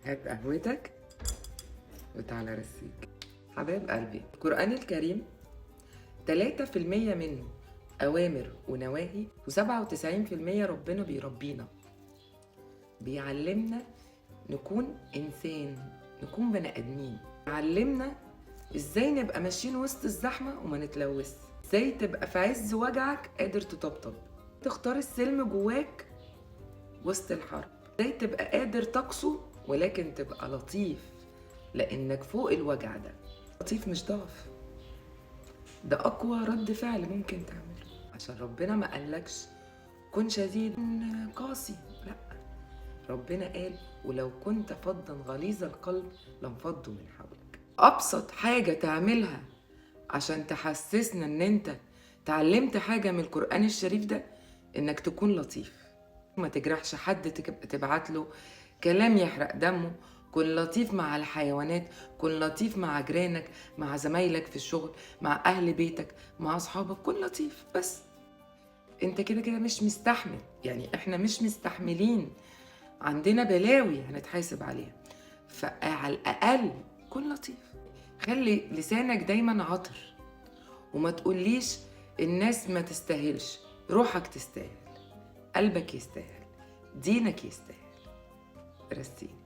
هات قهوتك وتعالى رسيك. حبايب قلبي، القرآن الكريم 3% منه أوامر ونواهي، و97% ربنا بيربينا، بيعلمنا نكون إنسان، نكون بني آدمين، علمنا إزاي نبقى ماشيين وسط الزحمة وما نتلوث، إزاي تبقى في عز وجعك قادر تطبطب، تختار السلم جواك وسط الحرب، إزاي تبقى قادر تقسو ولكن تبقى لطيف لأنك فوق الوجع ده. لطيف مش ضعف، ده أقوى رد فعل ممكن تعمله، عشان ربنا ما قالكش كن شديد قاسي، لا، ربنا قال ولو كنت فظا غليظ القلب لانفضوا من حولك. أبسط حاجة تعملها عشان تحسسنا إن أنت تعلمت حاجة من القرآن الشريف ده إنك تكون لطيف، ما تجرحش حد، تبعت له كلام يحرق دمه. كن لطيف مع الحيوانات، كن لطيف مع جيرانك، مع زمايلك في الشغل، مع أهل بيتك، مع أصحابك، كن لطيف. بس أنت كده كده مش مستحمل، يعني إحنا مش مستحملين، عندنا بلاوي هنتحاسب عليها، فعلى الأقل كن لطيف. خلي لسانك دايما عطر، وما تقوليش الناس ما تستاهلش، روحك تستاهل، قلبك يستاهل، دينك يستاهل. رسينا.